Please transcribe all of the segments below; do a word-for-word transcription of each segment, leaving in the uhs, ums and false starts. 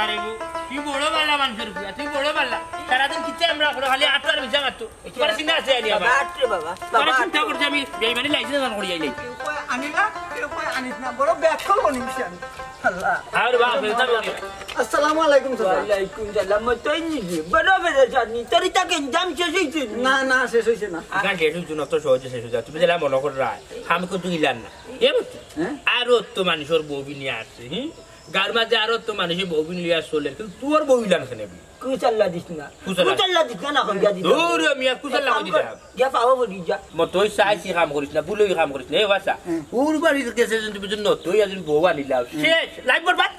আরে গো, তুই বড় বালা মানুষের পুয়া, তুই বড় বালা। সারাদিন কিচ্ছু আমরা করো, খালি আটো আর মিছা মাতো। তোমার চিন্তা আছে আনি আমার। বাবা, আট রে বাবা, তোমার বাবা, চিন্তা আট। করছি আমি, বেইমানি লাইসেন্স অন করি আইলাই। কেউ কয় আনি না, কেউ কয় আনিস না, বড় ব্যাক কল বনিস আমি। আল্লাহ। আর বাবা, ফেরত আমি। আসসালামু আলাইকুম, স্যার। ওয়ালাইকুম সালাম, তুই নিজে বড় বেড়ে জানি, তোর ইটা গেঞ্জাম শেষ হইছে নি? না, না, শেষ হইছে না। গান শেষ হইছে না, তো সহজে শেষ হয়ে যায়। তুমি যেটা মনে করো রায়, আমি কিন্তু ইলান না। এ বুঝছো? হ্যাঁ? আরো তো মানুষের বউ নিয়ে আসছে, হুম? গাঁওর মাঝে আরো তো মানুষে বউবিন লইয়া চলে, কিন্তু তোর বউবিন আনছে না বি? কুচাল্লা দিস না। কুচাল্লা। কুচাল্লা দিস না, না, কইয়া দিস না। দূর মিয়া, কুচাল্লা এক কাম কই দিতাম? কর, গিয়া পাওয়া বলি যা। মতই চাইছি কাম করিস না, ভুলেই কাম করিস না, এ বাসা। হুম। ওর বাড়ির গেছে যদি বুঝুন নতই একজন বউ আনিলাও, হুম। শেষ, লাইফ বরবাদ।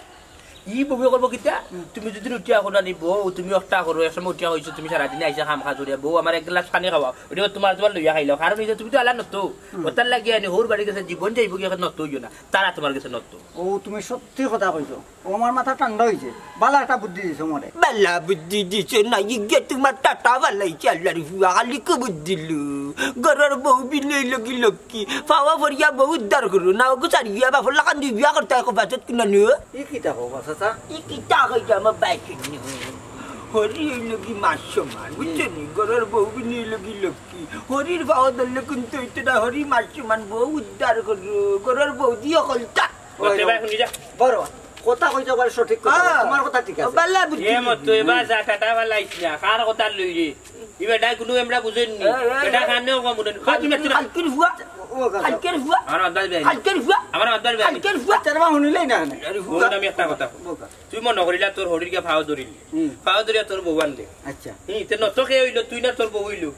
ই বউয়ে করবো কিতা? হুম। তুমি যদি উঠিয়া করো না নি বউ, তুমি একটা করো, এক সময় উঠিয়া হইছো, তুমি সারাদিনে আইসা কাম কাজ করিয়া, বউ আমার এক গ্লাস পানি খাওয়াও, ওটা তোমার তোমার লইয়া খাইলাও, কারণ এই যে তুমি তো আলা নতো, হুম। ওটার লাগিয়া আনি হৌর বাড়ির গেছে জীবন যাইবো কি এখন নতো হইও না, তারা তোমার গেছে নতো। ও, তুমি সত্যি কথা কইছো। ও, আমার মাথা ঠান্ডা হইছে। বালা একটা বুদ্ধি দিছো মরে। বালা বুদ্ধি দিছো না, ইগে তোমার টাটা বালাইছে আল্লাহর ফুয়া, খালি কু বুদ্ধি লু। ঘরর বউ বিনই লগি লক্ষ্মী, পাওয়া পড়িয়া বউ উদ্ধার করো না, ওগো সারিয়া বাপর লাখান দি বিয়া করতে হয়, বাজত কিনা নিও। ই কিতা কও, চাচা? ই কিতা কইতা আমার বাইকে নিও। হরি হইল কি মাছ সমান, বুঝছো নি? ঘরর বউ বিনই লগি লক্ষ্মী। হরির পাও ধরলে কিন্তু হইতো না, হরি মাছ সমান বউ উদ্ধার করো। ঘরর বউ দিয়ে কলতা। ওই ওতে ভাই, শুনি যা। বড় কথা কইছো, বড় সঠিক কথা। হ্যাঁ। তোমার কথা ঠিক আছে। বালা বুদ্ধি। এ মত, তুই বাস আ টাটা বালা ইস না। কার কথা লই রে? ই বেটা কোনো আমরা বুঝেন নি। এ, এ, বেটা এ। কানেও কম উঠেন। কই তুমি এত কালকের ফুয়া। ও, কাকা। কালকের ফুয়া। আমার আব্বার বেয়াই। কালকের ফুয়া। আমার আব্বার বেয়াই। কালকের ফুয়া। আচ্ছা, রে মা, শুনিলেই না, না। আরে ফুয়া। আমি একটা কথা কই। বল, বল। তুই মনে করিলা তোর হরির গিয়া ফাও ধরিলি। হুম। ফাও ধরিয়া তোর বউ আনলে। আচ্ছা। হুম, তে নত কে হইলো, তুই না তোর বউ হইলো?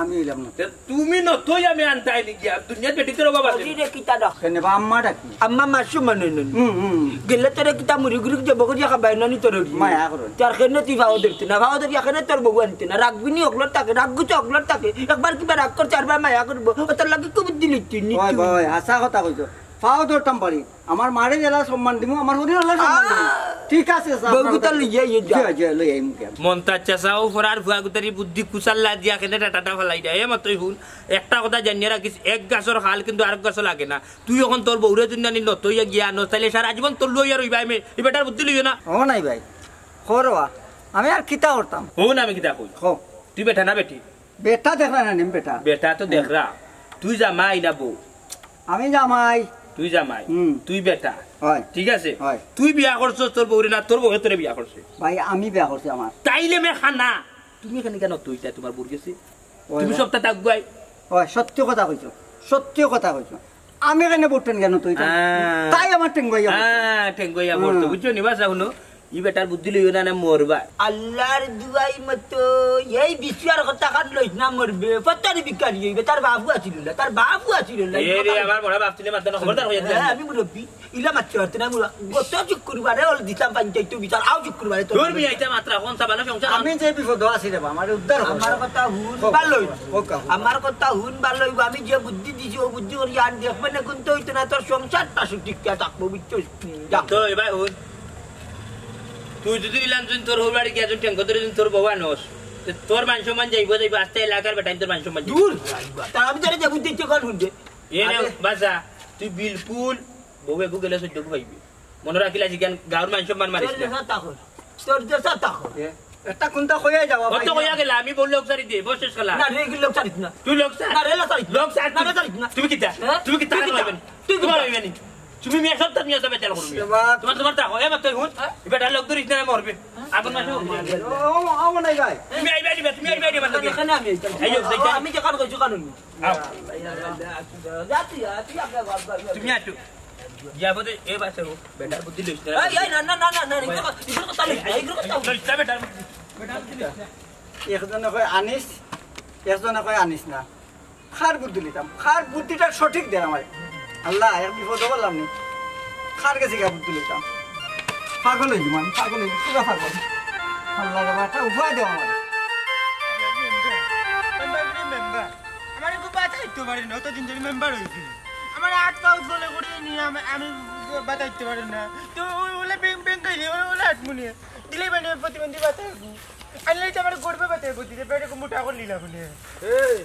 আমি হইলাম না। তে তুমি নতই আমি আনতাই নি গিয়া, দুনিয়াত বেটি তোর বাবা আছে। রে কিতা ডাক? কেনে বা আম্মা ডাকি? আম্মা মাসু মানে নন। হুম, হুম। গেলে তোরে কিতা মুড়ি গুড়ি জব করিয়া খাবাই নানি তোর হরি। মায়া করো। তার কেনে তুই ফাও ধরতে না, ফাও ধরিয়া কেনে তোর বউ আনতে না, রাখবি নি অকলর তাকে, রাখ গুছে অকলর তাকে, একবার কিবা রাগ কর, চারবার মায়া করবো, ও তোর লাগি কবুত দিলি তুই নি ওই তুই। ভাই, হাছা কথা কইছো। ফাও ধরতাম পারি। আমার মারে যেলা সম্মান দিমু, আমার হরির অলা সম্মান দিমু। আহ! ঠিক আছে, স্যার, বউগুতা আপনার লইয়া ইয়ে যা। জি, জি, লইয়া আইমু কে। মন্তাজ চাচা, ও ফরার ফুয়াগুতারি বুদ্ধি কুচাল্লা দিয়া কেনে টাটা ফালাই দেয়। এ মতই হুন, একটা কথা জানিয়া রাখিস, এক গাছর হাল কিন্তু আরেক গাছর লাগে না। তুই এখন তোর বউরে যদি আনি নত হইয়া গিয়া আনস, তাইলে সারা জীবন তোর লইয়া রইবা এমে। ই বেটার বুদ্ধি লইও না। ও নাই ভাই, খরোয়া, আমি আর কিতা করতাম? হুন, আমি কিতা কই? হ। তুই বেটা না বেটি? বেটা দেখরা না নিম বেটা। বেটা তো দেখরা। তুই জামাই না বউ? আমি জামাই। তুই জামাই। হুম। তুই বেটা। হয়। ঠিক আছে? হয়। তুই বিয়া করছস তোর বউরে না, তোর বউয়ে তোরে বিয়া করছে? ভাই, আমি বিয়া করছি আমার। তাইলে মে খানা। তুমি এখানে কেন তুই তাই তোমার বউর গেছে? ওই তুমি ভাই। সবটা তাক গুয়াই। ওই, সত্যি কথা কইছো। সত্যি কথা কইছো। আমি এখানে বউর টেন কেন তুই তাই? হ্যাঁ। তাই আমার টেঙ্গুয়াইয়া বলছে। হ্যাঁ, টেঙ্গুয়াইয়া বলছে। হুম। বুঝছো নি বাসা হুনো? ই বেটার বুদ্ধি লইও না, না মরবা। আল্লাহর দুয়াই মতো এই বিছুয়ার কথা কান লইস না, মরবে। ফতারি ভিখারি অইবে, তার বাপও আছিল না, তার বাপও আছিল না। এ রে, আমার মরা বাপ ছিলে মারতে না, খবরদার হইয়া দিলাম। হ্যাঁ, আমি মুরব্বি, ইলা মারতে পারতে না, মুরা। গত শুক্রবারে অল দিতাম পঞ্চায়েত বিচার, আও শুক্রবারে তোর দূর মিয়া, ইটা মাত্রা কোন সাবানা সংসার? আমি যে বিপদ আছি রে বাবা, আমার উদ্ধার কর। আমার কথা হুন ভালোই। আমার কথা হুন ভালোই, আমি যে বুদ্ধি দিছি, ও বুদ্ধি করি আর দেখবে না, কিন্তু হইতো না, তোর সংসারটা সুটিকা থাকবো, বুঝছো? যা। তো এবার হুন। তুই যদি নিলাম, তুই তোর হৌর বাড়ি গিয়া, তুই টেঙ্কো ধরে, তুই তোর বউ আনস, তে তোর মান সম্মান যাইবো, যাইবো, আস্তে এলাকার বেটাইন তোর মান সম্মান যাইবো। দূর, তা আমি তোরে যে বুদ্ধি দিচ্ছি, কোন হুনবে? এ নে, আরে। বাসা, তুই বিলকুল বউ এগু গেলে সহ্য পাইবি। মনে রাখিলা, যেখান গাঁওর মান সম্মান মারিস তোর না। দেশা তাকর, তোর দেশা তাকর। এ, একটা কোনটা কইয়া যাওয়া অত ভাই। কইয়া গেলে আমি বললে অকসারি দিয়ে, বস শেষ খেলা। না রে, লোক ছাড়িস না। তুই লোক ছাড়। না রে, লোক ছাড়িস না। লোক ছাড়। না রে, ছাড়িস না। তুমি কিতা? হ্যাঁ? তুমি কিতা তুই কিতা? করবেন? তুই তোমার কিতা? হইবে নি। তুমি মেয়ে সব তার নিয়ে যাবে, তেল করবি। বাবা। তোমার, তোমার তা হয়, আমার তাই হুন। হ্যাঁ? এবার ডায়লগ ধরিস না, মরবে। আগুন মাসে ও, ও, ও, নাই ভাই। তুমি আইবা, আইবা, তুমি আইবা, আইবা, আইবা। এখানে আমি আইতাম। এই, এই, এই, আমি যে কান কইছো, কান হইনি। আও। যা তুই, যা তুই, আপনার বাপ, বাপ, বাপ। তুমি আছো। যাবো তো, এ বাসা ও, বেটার বুদ্ধি লইস না। এই, এই, না, না, না, না, না, এগুলো কথা, এগুলো কথা লইস না, এগুলো কথা। লইস না, বেটার বুদ্ধি। বেটার বুদ্ধি লইস না। একজনে কয় আনিস, একজনে কয় আনিস না। কার বুদ্ধি লইতাম? কার বুদ্ধিটা সঠিক দে আমারে। আল্লাহ, এক বিপদ করলাম নি। কার গেছে গিয়া বুদ্ধি লইতাম? পাগল হয়ে যাবো আমি, পাগল হয়ে যাবো, পুরা পাগল। আল্লাহ রে, একটা উপায় দেও আমারে। মেম্বার, মেম্বার, আমার একটু বাঁচাইতে পারি না, অতদিন ধরে মেম্বার হয়েছি। আমার আট পাও চলে করিয়ে নিয়ে আমি, আমি বাঁচাইতে পারি না। তো ওই ওলে ব্যাং ব্যাং খাইলে, ওই ওলে আট মুনিয়ে। দিলে মানে প্রতিবন্ধী বাঁচাইবো। আনলে তো আমার গর্বে বাঁচাইবো, দিলে পেটে মোটা করে নিলাম বলে। এই,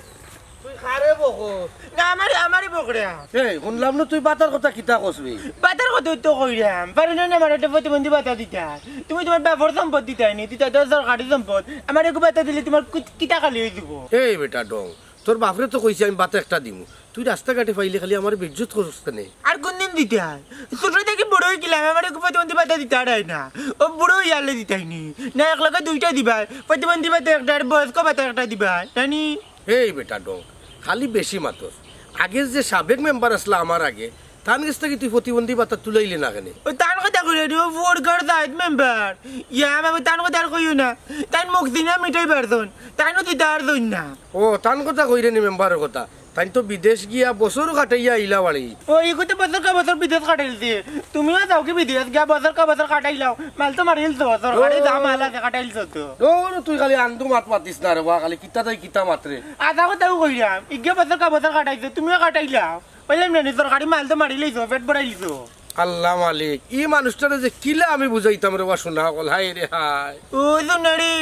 তুই কারে বকস? না, আমারে, আমারে বকরাম। এই, হুনলাম না তুই ভাতার কথা কিতা কস বে? ভাতার কথা তো কইরাম। পারো না, না, আমারে একটা প্রতিবন্ধী ভাতা দিতায়। তুমি তুমার বাপর সম্পদ দিতায় নি, দিতায় তো সরকারি সম্পদ। আমারে এগু ভাতা দিলে তুমার কি-, কিতা খালি অই যিবো? এই বেটা ডং, তোর বাপরে তো কইছি আমি ভাতা একটা দিমু। তুই রাস্তাঘাটে পাইলে খালি আমারে বেইজ্জত করস কেনে? আর কুনদিন দিতায়? ছোট থাকি বড় অইগেলাম, আমারে এগু প্রতিবন্ধী ভাতা দিতায় না। অউ বুড়া অইয়ারলে দিতায় নি। না, একলগে দুইটা দিবায়, প্রতিবন্ধী ভাতা একটা আর বয়স্ক ভাতা একটা দিবায়, জানি? এই বেটা ডং, খালি বেশি মাতস। আগের যে সাবেক মেম্বার আছলা আমার আগে, তান গেছ থাকি তুই প্রতিবন্ধী ভাতা তুলাইলে না কেনে? অউ তান কথা কইরায় নি, অউ ফোরগাঁওর জায়েদ মেম্বার। ইয়া, আমি তান কথা আর কইও না। তাইন মুখ চিনিয়া মিঠাই পারছইন। তাইনও দিতা পারছইন না। ও, তান কথা কইরায় নি মেম্বারর কথা। তাইন তো বিদেশ গিয়া বছর কাটাইয়া আইলা বাড়ি। ও, ইগু তো বছর কা বছর বিদেশ কাটাইলছে। তুমিও যাও কি বিদেশ গিয়া বছর কা বছর কাটাইলাও। মাল তো মারিলছো, সরকারি যা মাল আছে কাটাইলছো তো। ধুর, তুই খালি আন্দু মাত মাতিস না রে বা, খালি কিতা তাই কিতা মাতরে। আধা কথাও কইরাম, ইগিয়ে বছর কা বছর কাটাইছে, তুমিও কাটাইলাও। কইলাম না নি, সরকারি মাল তো মারিলাইছো, পেট ভরাইলিছো। আল্লাহ মালিক, ই মানুষটারে যে কিলা আমি বুঝাইতাম রে বা সোনা অকল, হায় রে হায়। ও সোনা রে,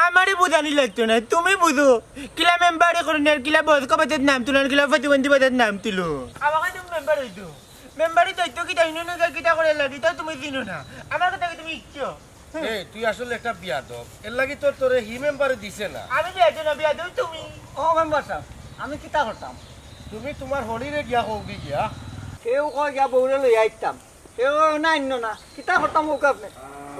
আমারে বুঝানি লাগতো না, তুমি বুঝো। কিলা মেম্বারি করইন আর কিলা বয়স্ক ভাতার নাম তুলইন, কিলা প্রতিবন্ধী ভাতার নাম তুলইন। আমাকে তুমি মেম্বার অইতো। মেম্বারি তো অইতো কিতা হিনো না কিতা করে লাগি, তাও তুমি চিনো না। আমার কথা কি তুমি ইচ্ছো? এই, তুই আসলে একটা বিয়াদব। এর লাগি তোর, তোরে হি মেম্বারে দিছে না। আমি বিয়াদব না, বিয়াদব তুমি। ও মেম্বার সাব, আমি কিতা করতাম? তুমি তুমার হড়িরে গিয়া কওগি গিয়া। কেউ কয় গিয়া বউরে লইয়া আইতাম। কেউ না আইন্য না। কিতা করতাম কউক্কা আপনে?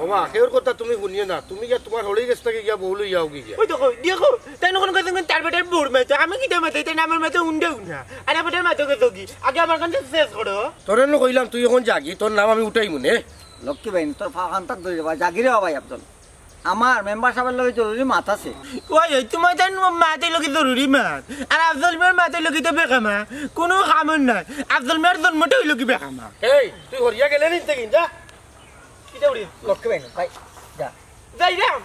ওবা, কেউর কথা তুমি হুনিও না। তুমি গিয়া তুমার হড়ির গেছ থাকি গিয়া বউ লইয়া আওগি গিয়া। ওই দেখো, দেখো, তাইন অখন কইছইন তার বেটার বউর মাতে। আমি কিতা মাতে, তাইন আমার মাতে হুনরায় না। আর আমার বেটার মাতে গেছো কি? আগে আমার কাছে শেষ করো। তোরে নু কইলাম তুই অখন যাগি, তোর নাম আমি উঠাইমু নে। লক্ষ্মী ভাই, তোর ফাও খান তাক ধরি বা, যাগি রে বা ভাই আফজল। আমার মেম্বার সাবর লগে জরুরি মাত আছে। ওই, ওই, তুমার তাইন মাত অইলো কি জরুরি মাত? আর আফজল মিয়ার মাত অইলো কিতা বেকামা? কুনু কামর নায়। আফজল মিয়ার জন্মটা অইলো কি বেকামা? এই, তুই হরিয়া গেলে নি থাকি, যা। কিতা করি? লক্ষ্মী ভাই, ভাই, যা। যাইরাম।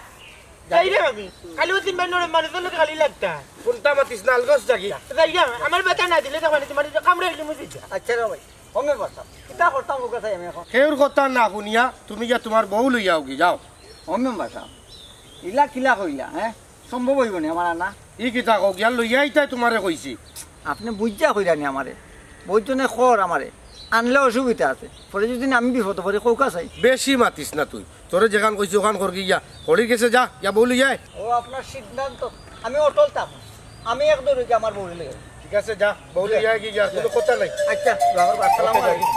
যাইরাম আমি। খালি অউ তিনবার নরম মানুষর লগে খালি লাগতা। কুনতা মাতিস না, আলগোছ যাগি। যাইরাম। আমার বেটা না দিলে তখন তুমার কামড়াইলে মুজি যা। আচ্ছা রে ভাই, কমে বাসা। কিতা করতাম কউক্কা চাই আমি অখন? কেউর কথা না হুনিয়া তুমি গিয়া তুমার বউ লইয়া আওগি, যাও। ও মেম্বার সাব, ইলা কিলা কইলা, হে? সম্ভব অইবো নি আমার আনা? ই কিতা কও, গিয়া লইয়া আইতায় তুমারে কইছি। আপনে বুঝিয়া কইরা নি আমারে? বউতজনে কর আমারে, আনলে অসুবিধা আছে, পরে যুদি আমি বিপদো পড়ি, কউক্কা চাই। বেশি মাতিস না তুই, তোরে যেখান কইছি অখান করগি গিয়া, হড়ির গেছে যা, গিয়া বউ লইয়া আয়। ও আপনার সিদ্ধান্ত, আমি অটল থাকমু। আমি এক দৌড়ে গিয়া আমার বউরে লইয়া আই। ঠিক আছে, যা, বউ লইয়া আয় গি গিয়া, কুনু কথা নাই। আচ্ছা, আসসালামু আলাইকুম।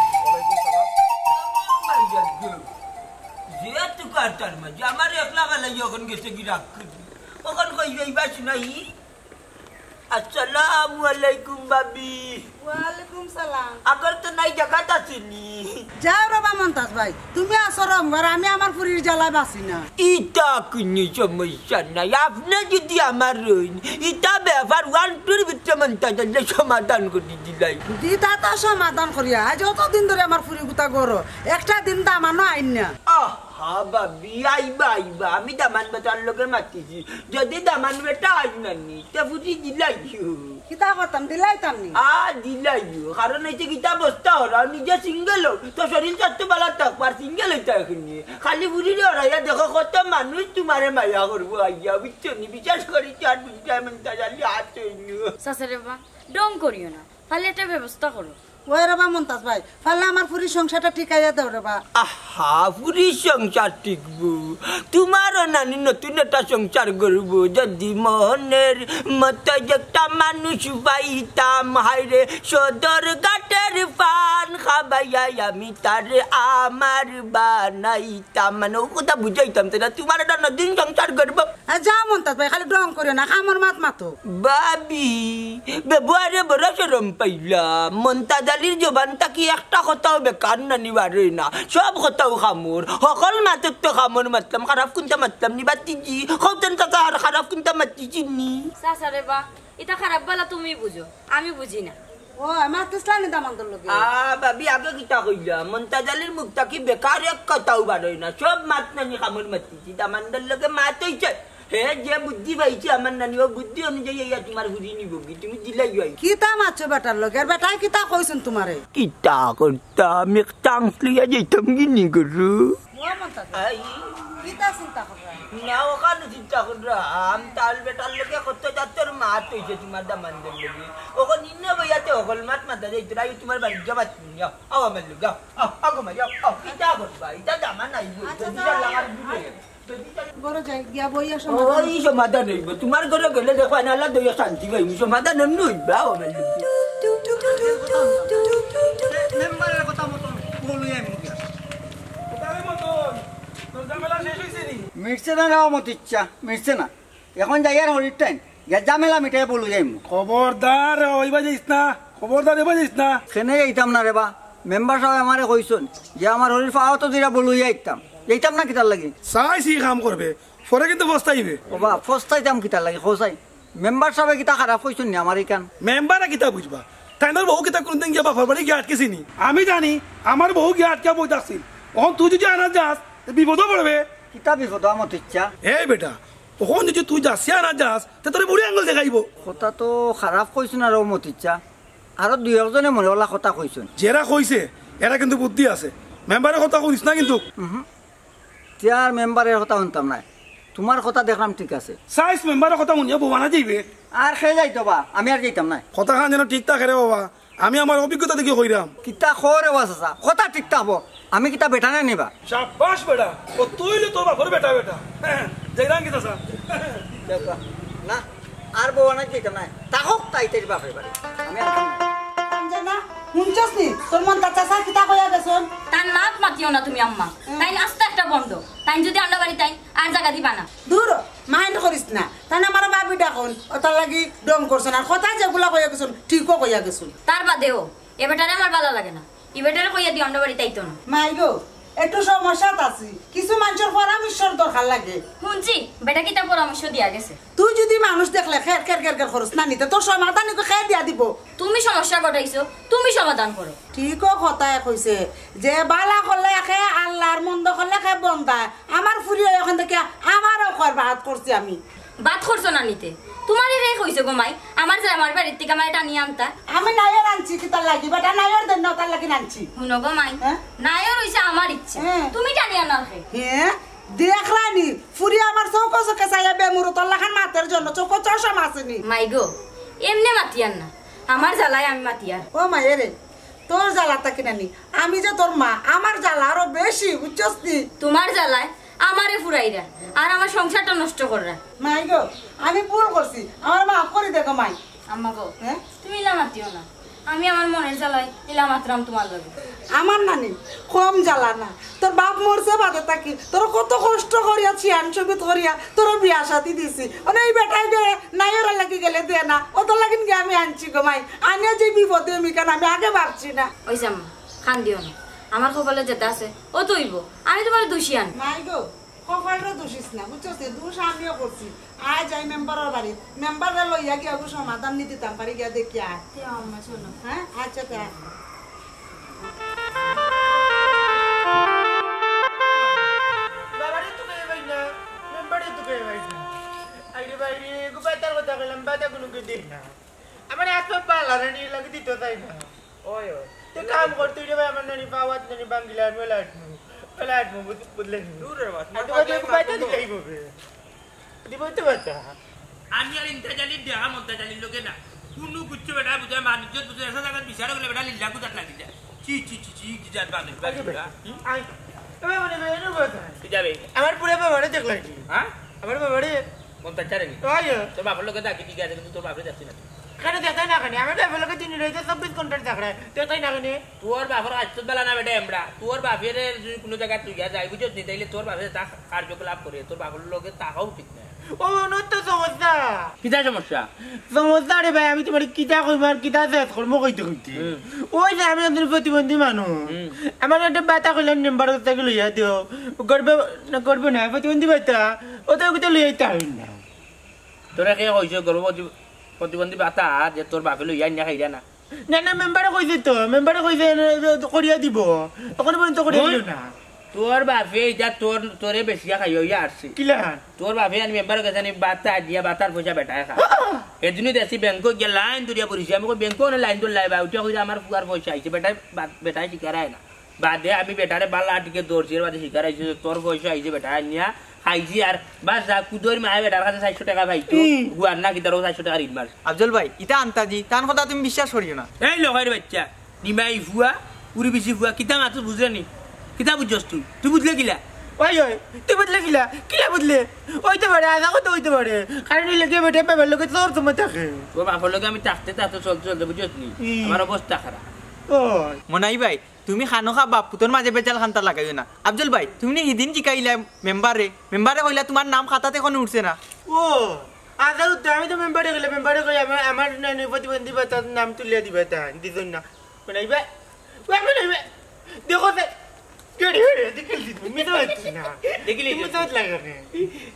যে তুকার তার মাঝে আমার একলা বেলা অখন গেছে গি রাগ করি। অখন কই যাইবাস নাই। আসসালামু আলাইকুম ভাবি। ওয়ালাইকুম সালাম। আগর তো নাই জাগাত আছইন নি। যাও রে বা মন্তাজ ভাই, তুমি আছো রংবার, আমি আমার ফুরির জ্বালায় বাঁচি না। ইতা কুনু সমস্যা নাই, আপনে যুদি আমার অইন, ইতা ব্যাপার one two-র ভিতরে মন্তাজ আলীয়ে সমাধান করি দিলাই। ইতা তো সমাধান করিয়া, আইজ অতদিন ধরি আমার ফুরি গুতা ঘরো, একটা দিন দামানো আইন না। আহা ভাবি, আইবা আইবা, আমি দামান বেটার লগে মাতিছি, যুদি দামান বেটা আইন না নি, তে ফুরি দিলাইও। কিতা করতাম, দিলাইতাম নি? আ, দিলাইও। কারণ অইছে কিতা বস্তা হরাও, নিজে সিঙ্গেল অও, তো শরীর স্বাস্থ্য ভালা থাকবো, আর সিঙ্গেল অইতা অখন নি। খালি ফুরিরে হরাইয়া দেখো, কত মানুষ তুমারে মায়া করবো আইয়া, বুঝছো নি? বিশেষ করি তো আর বুঝতে মন্তাজ আলী আছইন নি। চাচা রে বা, ঢং করিও না, পারলে একটা ব্যবস্থা করো। ওই রে বা মন্তাজ ভাই, পারলে আমার ফুরির সংসারটা টিকাইয়া দেও রে বা। আহা, ফুরির সংসার টিকবো? তুমারও নানি নতুন একটা সংসার গড়বো। যুদি মনের মতো একটা মানুষ পাইতাম, হায়রে সদর ঘাটের পান খাবাইয়া আমি তারে আমার বানাইতাম। মানে, অউ কথা বুঝাইতাম, তে না তুমার একটা নতুন সংসার গড়বো। আ, যাও মন্তাজ ভাই, খালি ঢং করিও না, কামর মাত মাতো। ভাবি, ব্যবহারে বড় শরম পাইলাম। মন্তাজ আলীর জবান থাকি একটা কথাও বেকার নানি বারয় না, সব কথাউ কামর। হকল মাতর তো কামর মাতলাম, খারাপ কুনতা মাতলাম নি বাতিজি? কওতেন চাচা, আর খারাপ কুনতা মাতিছি নি? চাচা রে বা, ইতা খারাপ ভালা তুমি বুঝো, আমি বুঝি না। ও, মাতিছলা নি দামান্দর লগে? আ, ভাবি, আগে কিতা কইলাম? মন্তাজ আলীর মুখ থাকি বেকার এক কথাও বারয় না, সব মাত নানি কামর মাতিছি। দামান্দর লগে মাত অইছে, হে যে বুদ্ধি পাইছে আমার নানি, ও বুদ্ধি অনুযায়ী ইয়া তোমার হুরি নিব কি? তুমি দিলাই যাই। কিতা মাতছো বেটার লগে? আর বেটায় কিতা কইছইন তোমারে? কিতা করতাম, এক চান্স লইয়া যাইতাম কি নি করু? ও মন্তাজ, আই। কিতা চিন্তা কররা? না, ওখানে চিন্তা কররাম, তার বেটার লগে কত জাতর মাত হইছে তোমার দামান্দর লগে। ওখানে ইন্না বইয়াতে হকল মাত মাতা যাইতো না, এই তোমার বাড়ি যাবা তুমি, যাও, আও আমার লগে, আও, আও, আগো মা, যাও, আও, কিতা করবা? ইটা দামান আইবো, আচ্ছা, দুইটা লাগার দিবে। ঘরো যাই, গিয়া বই আসো। ওই সমাধান হইব। তোমার ঘরে গেলে দেখো, আনালা দইয়া শান্তি পাইবি। সমাধান এমনি হইবা, ও মেয়ে। মেম্বারের কথা মতন বলুই আমি মুখে আসি। কথা মতন, তোর ঝামেলা শেষ হইছে নি? মিটছে না রে, ও মতিচ্ছা, মিটছে না। এখন যাই আর হরির টাইম, গিয়া ঝামেলা মিটাই বলু যাইমু। খবরদার, ওইবা যাইস না। খবরদার, এবার যাইস না। কেনে যাইতাম না রে বা, মেম্বার সাহেব আমারে কইছইন যে আমার হরির ফাওয়াত দিরা বলু যাইতাম। যাইতাম না কিতার লাগি? চাইছি কাম করবে, পরে কিন্তু পস্তাইবে। ও বা, পস্তাইতাম কিতার লাগি, কও চাই? মেম্বার সাহেবে কিতা খারাপ কইছইন নি আমার ইখান? মেম্বারে কিতা বুঝবা? তাইনর বউ কিতা কোনদিন গিয়া বাপর বাড়ি গিয়া আটকেছে নি? আমি জানি, আমার বউ গিয়া আটকিয়া বই থাকছিল। অখন তুই যদি আনা যাস, তে বিপদও পড়বে। কিতা বিপদ, ও মতিচ্ছা? এই বেটা, অখন যদি তুই যাস, আনা যাস, তে তোরে বুড়ি আঙ্গুল দেখাইবো। কথা তো খারাপ কইছো না রে, ও মতিচ্ছা। আরো দুই একজনে মনে অলা কথা কইছইন। যেরা কইছে, এরা কিন্তু বুদ্ধি আছে। মেম্বারের কথা কইস না কিন্তু। উহু। তে আর মেম্বারের কথা হুনতাম নায়। তোমার কথা দেখলাম ঠিক আছে। চাইছ মেম্বারের কথা হুনিয়া বউ আনা যাইবে। আর কে যাইতো বা, আমি আর যাইতাম নায়। কথাখান যেন ঠিক থাকে রে বাবা, আমি আমার অভিজ্ঞতা থাকি কইরাম। কিতা কও রে বা চাচা, কথা ঠিক থাকবো, আমি কিতা বেটা না নি বা? সাব্বাস বেটা, ও তুই হইলে তোর বাপর বেটা বেটা। যাইরাম কিতা চাচা? না, আর বউ আনা যাইতাম নায়। থাকউক তাই তাইর বাপের বাড়ি। আমি আর যাইতাম নায়। আঞ্জনা, হুনছস নি? তোর মন্তাজ চাচা কিতা কইয়া গেছইন? তান মাত মাতিও না তুমি আম্মা। হুম। তাইন আস্তা একটা ভন্ড। তাইন যদি আমরার বাড়ি তাইন আর জাগা দিবা না। দূর, মাইন্ড করিস না। তাইন আমারে ভাবি ডাকইন, অতার লাগি ঢং করছইন। আর কথা যেগুলা কইয়া গেছইন, ঠিকও কইয়া গেছইন। তার বাদেও, এ বেটারে আমার ভালা লাগে না। ই বেটারে কইয়া দিও আমরার বাড়িত আইতো না। মাই গো, একটু সমস্যাত আছি, কিছু মানষর পরামর্শর দরকার লাগে। হুনছি, বেটা কিতা পরামর্শ দিয়া গেছে? তুই যদি মানুষ দেখলে খের খের খের খের করস না নি, তে তোর সমাধান ইগু কে দিয়া দিবো? তুমি সমস্যা ঘটাইছো, তুমি সমাধান করো। ঠিকও কথায় কইছে, যে ভালা করলে একে আল্লার, মন্দ করলে একে বন্দায়। আমার ফুরিয়ে অখন দেখিয়া আমারও কর বাদ করছি আমি। বাদ করছো না নি তে? তুমারে কে কইছে গো মাই, আমার জামাইর বাড়ির থাকি আমারে টানিয়া আনতা? আমি নায়র আনছি, কিতার লাগি? বেটা নায়র দেন না, অতার লাগি আনছি। হুনো গো মাই, হ্যাঁ? নায়র অইছে আমার ইচ্ছা, হ্যাঁ। তুমি টানিয়া আনরায় কে? হ্যাঁ, দেখরায় নি, ফুরি আমার চউখো চউখো চাইয়া বেমুরতর লাখান মাতের জন্য, চউখো চশমা আছে নি। মাই গো, এমনে মাতিয়ার না, আমার জ্বালায় আমি মাতিয়ার। ও মাই রে, তোর জ্বালা থাকি না নি, আমি যে তোর মা, আমার জ্বালা আরো বেশি, বুঝছস নি? তুমার জ্বালায় আমারে ফুরাইরা, আর আমার সংসারটা নষ্ট কররা। মাই গো, আমি ভুল করছি, আমারে মাফ করি দে গো মাই। আম্মা গো, হ্যাঁ? তুমি ইলা মাতিও না, আমি আমার মনের জ্বালায় ইলা মাতরাম তুমার লগে। আমার নানি, কম জ্বালা না, তোর বাপ মরছে বাদে থাকি তোরে কত কষ্ট করিয়া, ছিয়ান সবিত করিয়া তোরে বিয়া শাদি দিছি। অনে ই বেটায় বে নায়রার লাগি গেলে দে না, অতার লাগিন গিয়া আমি আনছি গো মাই। আনিয়া যে বিপদে আমি কেন আমি আগে ভাবছি না। ওই যে আম্মা, কান্দিও না, আমার কপালে যেটা আছে অতা অইবো, আমি তুমারে দুষিয়ার না। মাই গো, কপালরে দুষিস না, বুঝছস নি? দুষ আমিও করছি। আয় যাই মেম্বারর বাড়ি, মেম্বাররে লইয়া গিয়া ওগু সমাধান নি দিতাম পারি, গিয়া দেখিয়া আয়। তে আম্মা, চলো। হ্যাঁ, আচ্ছা, তে আয়। বাবারে তো কই ভাই না, মেম্বারে তো কই ভাই না। আইরে ভাই রে, গো বাতার কথা কইলাম, বাতা কুনু কেউ দেয় না। আমার এত পালা রে, নি লাগি দিতে চাই না। ওই, ওই। তুই কাম কর, তুই রে ভাই, আমার নানি পাওয়াত নানি বাঙ্গিলা, আমি লাটমু। লাটমু, বুঝ-, বুঝলে নি? দূর রে বাবা, আর তোমার তোমার পাগলে তো বাইতে মাথা দিলেই হবে। দিব তো বাচ্চা। আমি আর ইন্তাজ আলীর দেহা মন্তাজ আলীর লগে না। কুনু কিচ্ছু বেটা বুঝে, মানুষ বুঝে, এসে জায়গায় বিচার করলে বেটা লিল্লা গুজাত লাগি যায়। ছি, ছি, ছি, ছি, কি জাত মানুষ, আগে ভাই, বেটা। হুম? আয়। এবার মনে হয় এর কথা। তুই যাবে? আমার পুরো বাবারে দেখলাই কি? হ্যাঁ? আমার বাবারে। মন্তাজ আলী নি? ওই। তোর বাপর লগে থাকি ঠিক আছে, কিন্তু তোর বাপরে দেখছি না। কেনে দেখতায় না কেনে? আমি তো এগুলোকে দিন রাইতে চব্বিশ ঘন্টা দেখরায়। দেখতায় না কেনে? তোর বাপর আজ তো বেলা না বেটা এমরা। তোর বাপরে যদি কুনু জাগাত লইয়া যায়, বুঝছস নি? তাইলে তোর বাপে তা কার্যকলাপ করে, তোর বাপর লগে থাকাও ঠিক না। ও, অনো তো সমস্যা। কিতা সমস্যা? সমস্যা রে ভাই, আমি তুমারে কিতা কইমু আর কিতা শেষ করমু কইতে কইতে। হুম। ওই যে আমি একজন প্রতিবন্ধী মানুষ। হুম। আমার একটা বাতা কইলাম মেম্বার থাকি লইয়া দিও। গর্বে, না গর্বে না, প্রতিবন্ধী বাতা। ও তো ওকে তো লইয়া আইতে পারইন না। তোরে কে কইছে গর্ব প্রতি-, প্রতিবন্ধী বাতা যে তোর বাপে লইয়া আইনা খাইরা না? না, না, মেম্বারে কইছে তো, মেম্বারে কইছে, এ, এ, করিয়া দিব। অখনো পর্যন্ত করিয়া দিল না। তোর বাপে ইটা তোর, তোরে বেচিয়া খাইয়া অইয়া আরছে। কিলা? তোর বাপে আনি মেম্বারর গেছে আনি বাতা দিয়া বাতার পয়সা বেটায় খা। এদিনও দেখছি ব্যাংকো গিয়া লাইন ধরিয়া পড়িছে। আমি কই, "ব্যাংকো না লাইন ধরলাই বা?" উঠিয়া কইরা, "আমার ফুয়ার পয়সা আইছে, বেটায় বা-, বেটায় শিকার আয় না।" বাদে আমি বেটারে বালা টিকে ধরছি, এর বাদে শিকার আইছে যে তোর পয়সা আইছে বেটায় আনিয়া খাইছি আর বাস যা কুদর মায়ে বেটার কাছে চাইরশো টেকা পাইতো, হুম। গুয়ার না কিতারও চাইরশো টেকা ঋণ মার। আফজল ভাই, ইটা আন্তাজি, তান কথা তুমি বিশ্বাস করিও না। এই লগাইর বাচ্চা, নিমাই ফুয়া, উড়ি বিচি ফুয়া, কিতা মাতস বুঝরে নি? কিতা বুঝছস তুই? তুই বুঝলে কিলা? ওই, ওই, তুই বুঝলে কিলা? কিলা বুঝলে? অইতে পারে, আধা কথা অইতে পারে। কারণ অইলে গিয়া বেটা বাবার লগে তোর সময় থাকে। তোর বাপর লগে আমি থাকতে থাকতে চলতে চলতে বুঝছস নি? হুম। আমার অবস্থা খারাপ। ওই। মনাই ভাই, তুমি খানো খা বাপ পুতর মাঝে বেজাল খান্তা লাগাইও না। আফজল ভাই, তুমি নি হিদিন জিকাইলা মেম্বারে, মেম্বারে কইলা তুমার নাম খাতাত অখনো উঠছে না। ও, আচ্ছা, উত্তর আমি তো মেম্বারে গেলে মেম্বারে কই আমার, আমার নানি প্রতিবন্ধী ভাতার নাম তুলিয়া দিবা তা, দিছইন না। মনাই ভাই, ওই মনাই ভাই, দেখো সে, কে রে, কে রে, দেখিলি তুই, মিছা মাতছি না। দেখিলি তুই? মিছা মাত লাগে না।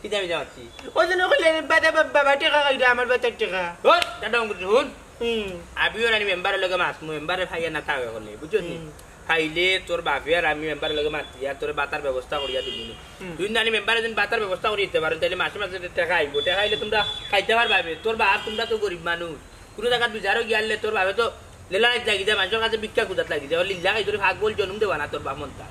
কিতা মিছা মাতছি? ওই জন্য কইলে, বাবা, বাবা, বাবা, টেকা খাইরা, আমার বাচ্চার টেকা। ওই, দাদা, হুন। হুম। আমিও নানি মেম্বারর লগে মাতমু, মেম্বারে ফাইয়া না থাকবে করলে, বুঝছস নি? হুম। ফাইলে তোর বাপে আর আমি মেম্বারর লগে মাতিয়া তোরে বাতার ব্যবস্থা করিয়া দিমু নি। হুম। তুই নানি মেম্বারে যদি বাতার ব্যবস্থা করি দিতে পারেন, তাইলে মাসে মাসে টেকা আইবো, টেকা আইলে তোমরা খাইতে পারবা বে। তোর বাপ, তোমরা তো গরিব মানুষ, কুনু জাগাত বিচারো গিয়ালে তোর বাপে তো লেলা লাগি যায়, মানষর কাছে ভিক্ষা খুজাত লাগি যায়। লিল্লা খাই ধরে ভাগ বল জন্ম দেবা না তোর বাপ মনটা।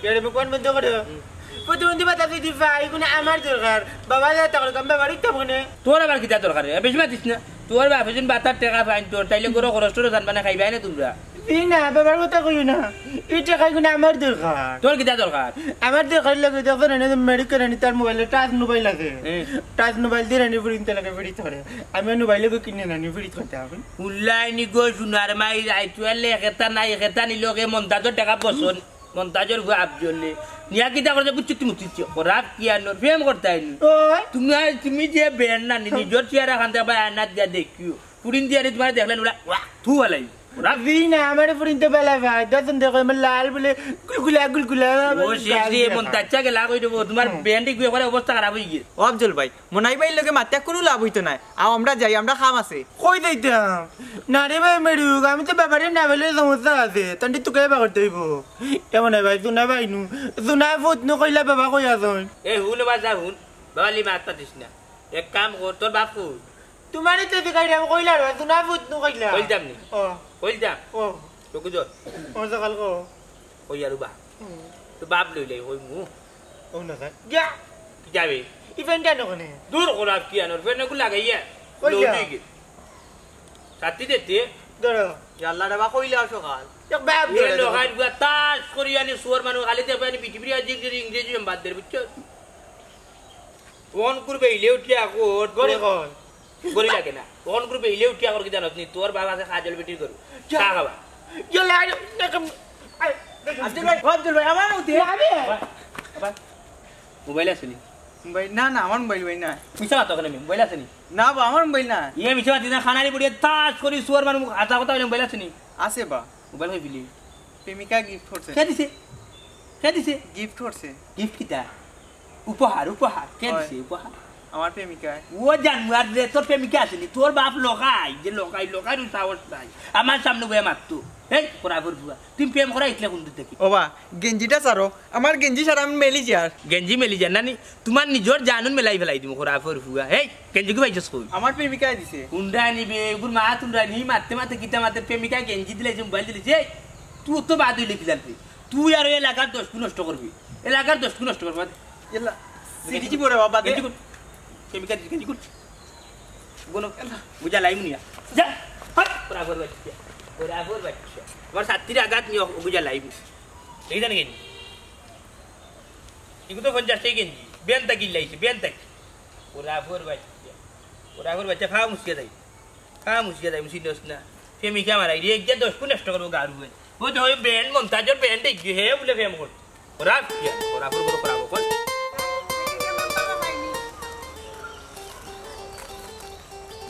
এরে মুখ বন্ধ করো। হুম। প্রতিবন্ধী ভাতা যদি পাই, কুনু আমার দরকার। বাবা যা তখন কম বাবার ইচ্ছা মনে। তোর আবার কিতা দরকার? এ, বেশি মাতিস না। তোর বাপে যদি বাতার টেকা পাইন তোর, তাইলে গরো খরচ টরচ আনবা না, খাইবায় না তোমরা। জি না, বাবার কথা কইও না। এই টেকা কুনু আমার দরকার। তোর কিতা দরকার? আমার দরকার লাগে যখন এনে মেডিকেল আনি তার মোবাইলে টাচ মোবাইল আছে। হুম। টাচ মোবাইল দিয়ে আনি ফিরিতে লাগে ফিরিত করে। আমি মোবাইলে কিনে আনি ফিরিত করতে হবে। উল্লাই নি গো সোনার মাই, রাইত হইলে একটা নাই, একটা নিল কে মন্তাজর টেকা বসন। মন্তাজর ফুয়া আফজলে। নিয়া কিতা করতে বুঝছো তুমি? তুই খরাপ কি আর নর প্রেম করতে আইনি। ওই। তুমি আর, তুমি যে বেন না, নি-, নিজর চেহারা খান দেখবা, আয়নাত গিয়া দেখিও। পুরিন দিয়া রে তোমার দেখলে নুরা, ওয়া, থু হালাই। খরাপ। জি না, আমার পুরিন তো বেলা ভাই, দশ জন দেখো, আমার লাল বলে গুলগুলা, গুলগুলা, ও, আমার শেষ গাল রে, দেখা। মন্তাজা গেলা কই দেবো, তোমার হুম। বেন্ডি গুয়ে করে অবস্থা খারাপ হয়ে গেছে। ও আফজল ভাই, মনাই ভাইর লগে মাতিয়া কুনু লাভ হইতো নায়। আও, আমরা যাই, আমরা কাম আছে। কই যাইতাম? না রে ভাই, মেরুক, আমি তো বাবারে না বলে সমস্যা আছে, তান্ডি তোকে এবার করতে হইব। এমন হয় ভাই, জুনা ভাই নু, জুনা ফুত নু কইলা বাবা কই আছইন? এ হুন, বাবা যা হুন, বাবা লি মাত পাতিস না। এক কাম কর, তোর বাপ কই? তোমারে তো দেখাই রে, আমি কইলা রে, জুনা ফুত নু কইলা। কইতাম নি? ও। কইতাম? ও। তো কুজো? ও, সকাল কো। কই আর বা? হুম। তো বাপ লইলাই, কই মু? ও না, স্যার। গিয়া। কি যাবে? ইভেন্ট আনো কোনে? দূর করার কি আনোর? ফের নাকু লাগাইয়া। কই লই যা? দিকে। সাথী দেতে। ধরো। ইয়াল্লা রে বা, কইলা সকাল। এক বাপ এ ধরে লোকাই দেবো। গুয়া তাস করি আনি সুয়ার মানুষ খালি দেখবে আনি বিটি বিটি আজি গিরি ইংরেজি বাদ দের, বুঝছো? ফোন করবে ইলে উঠিয়া কর, গরি কর। গরি লাগে না। ফোন করবে ইলে উঠিয়া কর কি জানো নি? তোর বাবা আছে কাজল বেটির গরু। চা খাবা। ইয়া লাই, না, কম, আই, আব্দুল ভাই, ও আব্দুল ভাই, আমার উঠে। আবে। আবার, আবার। মোবাইল আছে নি? মোবাইল, না, না, আমার মোবাইল ভাই না। মিছা মাতো কেনে, মোবাইল আছে নি? না বা, আমার মোবাইল না। ইয়ে মিছা মাতিস না, খানারি বুড়িয়ে তাস করি সুয়ার মানুষ, আতা কথা হইলে মোবাইল আছে নি? আছে বা। মোবাইল কই পেলি? প্রেমিকা গিফট করছে। কে দিছে? কে দিছে? গিফট করছে। গিফট কিতা? উপহার, উপহার। কে হয়। দিছে উপহার? আমার প্রেমিকায়। ও জানুয়ার রে, তোর প্রেমিকা আছে নি? তোর বাপ লোকাই, যে লোকাই, লোকাই রুচা অবস্থায়। আমার সামনে বইয়া মারতো। এই, খরাফর ফুয়া। তুমি প্রেম করা ইতলে কোন দূর থেকে? ও বা, গেঞ্জিটা ছাড়ো। আমার গেঞ্জি ছাড়া আমি মেলি যার। গেঞ্জি মেলি যার নানি? তোমার নিজর জানুন মেলাই ফেলাই দিমু, খরাফর ফুয়া। এই, গেঞ্জি কি পাইছস কই? আমার প্রেমিকায় দিছে। উন্ডা নিবে, এগুর মা তুন্ডা নি, মারতে মারতে কিতা মারতে প্রেমিকা গেঞ্জি দিলে যে মোবাইল দিলে যে, তুই তো বাদ হইলে কি জানবি? তুই আর ওই এলাকার দশ গুণ নষ্ট করবি। এলাকার দশ গুণ নষ্ট করবি। এলা, সিরিজি বড় বাবা দে। গেঞ্জি কর। প্রেমিকা গেঞ্জি কর। গুণ এলা। বুঝা লাইমু নিয়া। যা। হাট, খরাফর বাচ্চা। খরাফর বাচ্চা। আমার সাতটির আঘাত নিয়ে বুঝা লাইমু। এই জানি গেঞ্জি। এগুলো তো পঞ্চাশ টাকা গেঞ্জি। বেন তা কিনলাইছে, বেন তা কি? খরাফর বাচ্চা। খরাফর বাচ্চা, ফা মুসকে যাই। ফা মুসকে যাই, মুসি দোষ না। প্রেমিকা মারাই রে, গিয়া দশ গুণ নষ্ট করবো গারু হয়ে। ও তো ওই ব্যান্ড মন্তাজর ব্যান্ড দেখবি, হে বলে প্রেম কর। খরাফ কি আর? খরাফর বড় খরাফ কর।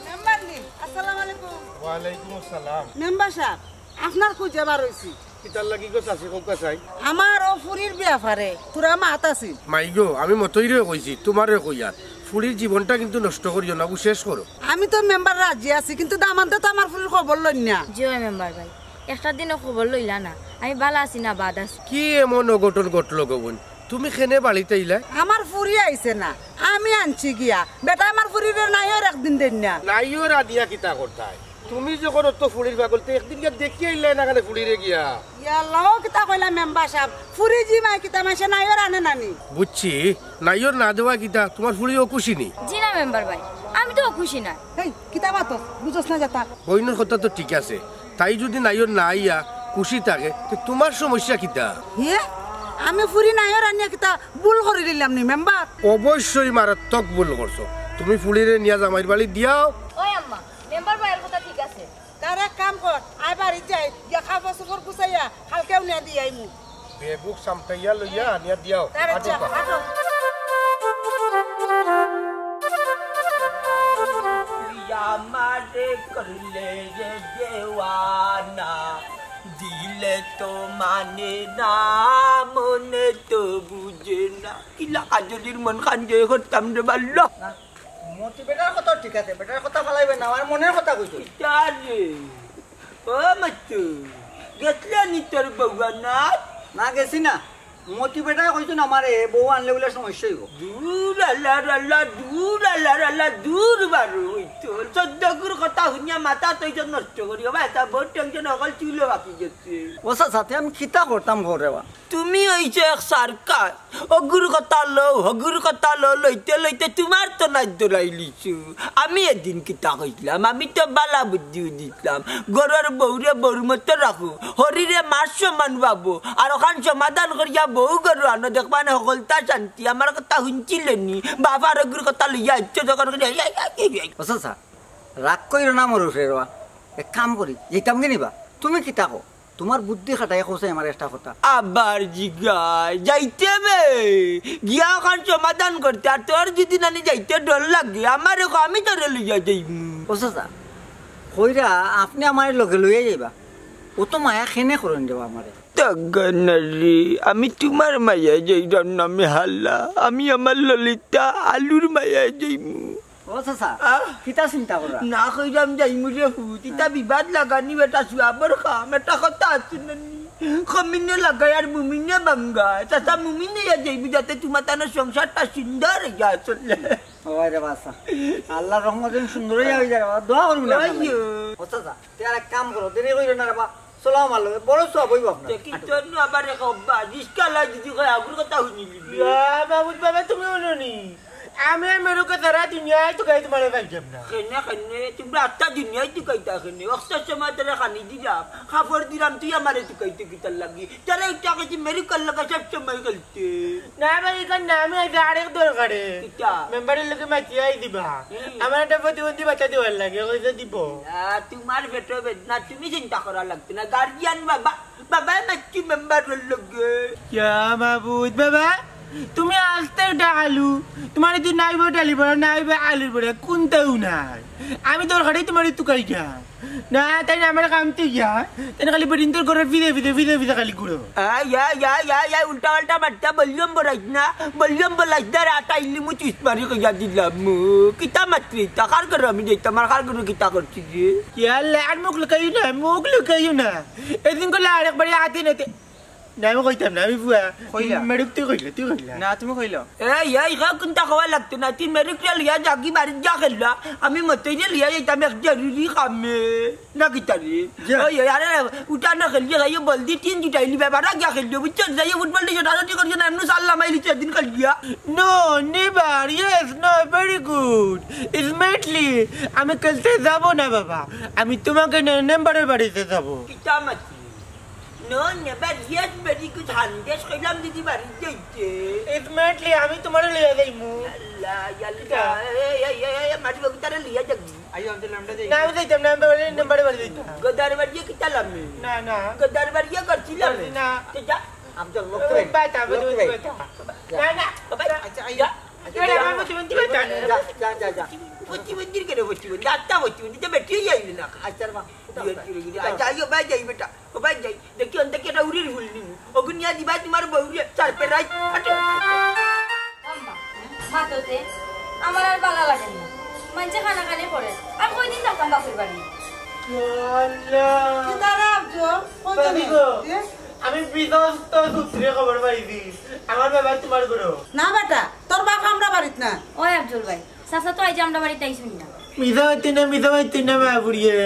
মেম্বার নি, আসসালামু আলাইকুম। ওয়ালাইকুম আসসালাম। মেম্বার সাব, আপনার খুঁজে বার হইছি। কিতার লাগি গো চাচি কউক্কা চাই? আমার ও ফুরির ব্যাপারে তোরা মাত আছিল। মাই গো, আমি মতইরে কইছি, তোমারে কইয়ার। ফুরির জীবনটা কিন্তু নষ্ট করিও না, শেষ করো। আমি তো মেম্বার রাজি আছি, কিন্তু দামান্দে তো আমার ফুরির খবর লইন না। জি অয় মেম্বার ভাই, একটা দিনও খবর লইলা না। আমি বালা আছি না বাদ আছি। কি এমন অঘটন ঘটলো গো বইন? তুমি কেনে বাড়িত আইলায়? আমার ফুরি আইছে না, আমি আনছি গিয়া। বেটায় আমার ফুরিরে নাইওর একদিন দেইন না। নাইওর আনিয়া কিতা করতায়? তুমি যখন অত ফুরির পাগল, তে একদিন গিয়া দেখিয়া আইলায় না কেনে ফুরিরে গিয়া? ইয়া আল্লাহ, ও কিতা কইলা মেম্বার সাব? ফুরি জি মাই কিতা মাইনষে নাইওর আনে না নি? বুঝছি, নাইওর না দেওয়া কিতা তুমার ফুরি অখুশি নি? জি না মেম্বার ভাই, আমি তো অখুশি না। এই, কিতা মাতস? বুঝস না যেতা। বইনর কথা তো ঠিক আছে, তাই যুদি নাইওর না আইয়া খুশি থাকে, তে তুমার সমস্যা কিতা? হে? আমি ফুরি নাইওর আনিয়া কিতা ভুল করিলিলাম নি মেম্বার? অবশ্যই মারাত্মক ভুল করছো। তুমি ফুরিরে নিয়া জামাইর বাড়ি দিয়াও। ওই আম্মা, মেম্বার ভাইর কথা ঠিক আছে। তার এক কাম কর, আয় বাড়িত যাই, গিয়া কাপড় চোপড় গুছাইয়া কালকেউ নিয়া দিয়া আইমু। বেগুক সামটাইয়া লইয়া আনিয়া দিয়াও। তারে যা, আটো। আটো। আমারে করলে যে দেওয়ানা, দিলে তো মানে না, মনে তো বুঝে না। কিলা কাজলির মন খান যে করতাম রে বাল্লো। মতি বেটার কথা ঠিক আছে, বেটার কথা ফালাইবে না, আমার মনের কথা কইছো। ইতা রে, ও মতু, গেছলে নি তোর বউয়া না? না, গেছি না। মতি বেটায় কইছইন আমারে, বউ আনলে বুলে সমস্যা অইবো। দূর আল্লার আল্লা, দূর আল্লার আল্লা, দূর বারো। ওই তো চোদ্দ গুর কথা হুনিয়া মাথা তো ইজ্জত নষ্ট করি। ও ভাই, তা বউর টেনশন অকল চুলো বাকি গেছে। ও চাচা, তে আমি কিতা করতাম ঘরে বা? তুমি অইছো এক সার্কাস। অগুর কথা লও, হগুর কথা লও, লইতে লইতে তুমার তো নাইজ ধরাইলিছো। আমি এদিন কিতা কইছলাম? আমি তো বালা বুদ্ধি দিছলাম। ঘরর বউরে বউর মতো রাখো, হরিরে মার সমান পাবো। আর অখান সমাধান করিয়া বউ ঘরো আনো, দেখবানে হকলতা শান্তি। আমার কথা হুনছিলে নি? বাবার অগুর কথা লইয়া আইছো যখন করি, এই, এই, এই, এই, এই। ও চাচা, রাগ কইরো না মোর উপরে রে বা। এক কাম করি, যাইতাম গি নি বা? তুমি কিতা কও? তুমার বুদ্ধি খাটাইয়া কওছাই আমার একটা কথা। আবার জিগায়, যাইতে বে, গিয়া অখান সমাধান করতে, আর তোর যুদি নানি যাইতে ডর লাগে, আমারে ক, আমি তোরে লইয়া যাইমু। ও চাচা, কইরা আপনে আমারে লগে লইয়া যাইবা, অত মায়া কেনে করইন রে বা আমারে? তগনারি, আমি তুমার মায়া যাইরাম না মেহাল্লা, আমি আমার ললিতা আলুর মায়া যাইমু। ও চাচা, আহ? কিতা চিন্তা কররা? না কইরাম যাইমু রে ফুত, ইতা বিবাদ লাগানি বেটা সুয়াবর কাম, এটা কথা আছে না নি? খমিনে লাগায় আর মুমিনে ভাঙ্গায়, চাচা মুমিনে ইয়া যাইমু যাতে তুমার তানোর সংসারটা সুন্দর ইয়া চলে। ওই রে বাসা, আল্লাহর রহমতে সুন্দর ইয়া অই যায় রে বাবা, দোয়া করমু না আপনার লাগি। ও চাচা, তে আর এক কাম করো, দেরি কইরো না রে বাবা। চলো আমার লগে, বড় সওয়াব অইবো আপনার। দেখি তোর নু আবার এক অভ্যাস, রিস্কা লয় যদি কয়, আগুর কথা হুনিলিবি। ইয়া মাবুদ বাবা, তুমি হুনো নি? আমি আর মেরুকা সারা দুনিয়ায় তুকাই তুমারে পাইতাম না। কেনে, কেনে? তুমরা আটটা দুনিয়ায় তুকাইতা কেনে? অক্সর সময় তোরে খানি দিলাম, কাপড় দিলাম, তুই আমারে তুকাইতে কিতার লাগি? তোরে একটা কইছি মেরুকার লগে সব সময় খেলতে। না ভাই, ইখান না, আমি আইছি আরেক দরকারে। কিতা? মেম্বারর লগে মাতিয়া আই দিবা। হুম। আমার একটা প্রতিবন্ধী বাচ্চা দেওয়ার লাগে, কইছে দিব। না, তুমার পেটো বেদনা, তুমি চিন্তা করা লাগতো না। গার্জিয়ান বাবা, বাবা মাতছি মেম্বারর লগে। ইয়া মাবুদ বাবা, তুমি আস্তে একটা আলু, তুমার ইদি নাই বা ডালি বড়া, নাই বা আলুর বড়া, কুনটাউ নাই। আমি দরকারে তুমারে তুকাইতাম। না, তাইন আমার কামতে গিয়া, তাইন খালি বেটিন্তর ঘরর ফিদে ফিদে, ফিদে ফিদে খালি ঘুরো। I, I, I, I, I, উল্টা পাল্টা মাততা, ভলিউম বাড়াইছ না, ভলিউম বাড়াইছ না, রে আটা ইল্লি মুচি ইসমারি কইয়া দিলাম। কিতা মাতরে ইতা? কার ঘরো আমি যাইতাম, আর কার ঘরো কিতা করছি রে? ইয়াল্লা, আর মুখ লুকাইও না, মুখ লুকাইও না। এদিন করলে আরেকবারে আতে নাতে না, আমি কইতাম না, আমি ফুয়া। কইলা? মেরুক তুই কইলা, তুই কইলা। না, তুমি কইলো। এই, এই, হে, কুনটা কওয়া লাগতো না, তুই মেরুকরে লইয়া যাগি বাড়িত যা খেললা, আমি মতইরে লইয়া যাইতাম এক জরুরি কামে। না কিতা রে? যা। ওই, ওই, আরে, উঠা না খেলিয়া যাইও, বলদি টিন জুটাইলি, বেবারা গিয়া খেলিও, বুঝছো? যাইও ফুটবল দিয়ে ছোটাছুটি করিও না, এমনি সাল্লা মাইলি চার দিন খেলিয়া। No, never, yes, no, very good. Smartly, আমি খেলতে যাব না বাবা, আমি তোমাকে নে-, মেম্বারের বাড়িতে যাব। কিতা মাতি? No, never, yes, very good, hundred কইলাম দিদি বাড়িত যাইতে। Smartly, আমি তোমারে লইয়া যাইমু। ইয়াল্লা, ইয়াল্লা, কিতা? এই, এই, এই, এই, মাটি বাবু তারে লইয়া যাবি। আইও, আমি তো লন্ডন যাই। না, আমি যাইতাম না, আমি বাড়ি, বাড়ি, বাড়ি যাইতাম। গদার বাড়ি কিতা লামে? না, না। গদার বাড়ি করছিলাম। না। তো যা। আমি তো লোক ওই ভাই। বাই, তা, লোক ভাই। বাই, তা। না, না। বাবা, আচ্ছা, আইও। যা। আচ্ছা, এবার যা। আমার প্রতিবন্ধী ভাই, তা। যা, যা, যা, যা। প্রতিবন্ধীর কেন প্রতিবন্ধী? আত্মা প্রতিবন্ধী, তো বেটিয়ে যাইবে না। আচ্ছা, রে মা। আচ্ছা, আইও, বাই যাই বেটা। ও ভাই যাই, দেখি অন থাকি একটা উড়ির ফুল নিমু। ওগুন নিয়া দিবা তোমার বউরে, চার পেরাই। আটে। আম্মা, মা তো তে, আমার আর বালা লাগে না। মানষে খানা খানি পড়ে। আর কয়দিন থাকতাম বাপের বাড়ি? আল্লাহ। কিতা রে আব্জু? ভাবি গো, এ? আমি বিশ্বস্ত সূত্রে খবর পাইছি, আমার বাবা তোমার ঘরো। না বেটা, তোর বাপ আমরা বাড়িত না। ওই আফজল ভাই, চাচা তো আইজ আমরা বাড়িত আইছইন না। মিছা মাতিও না, মিছা মাতিও না, মা বুড়িয়ে।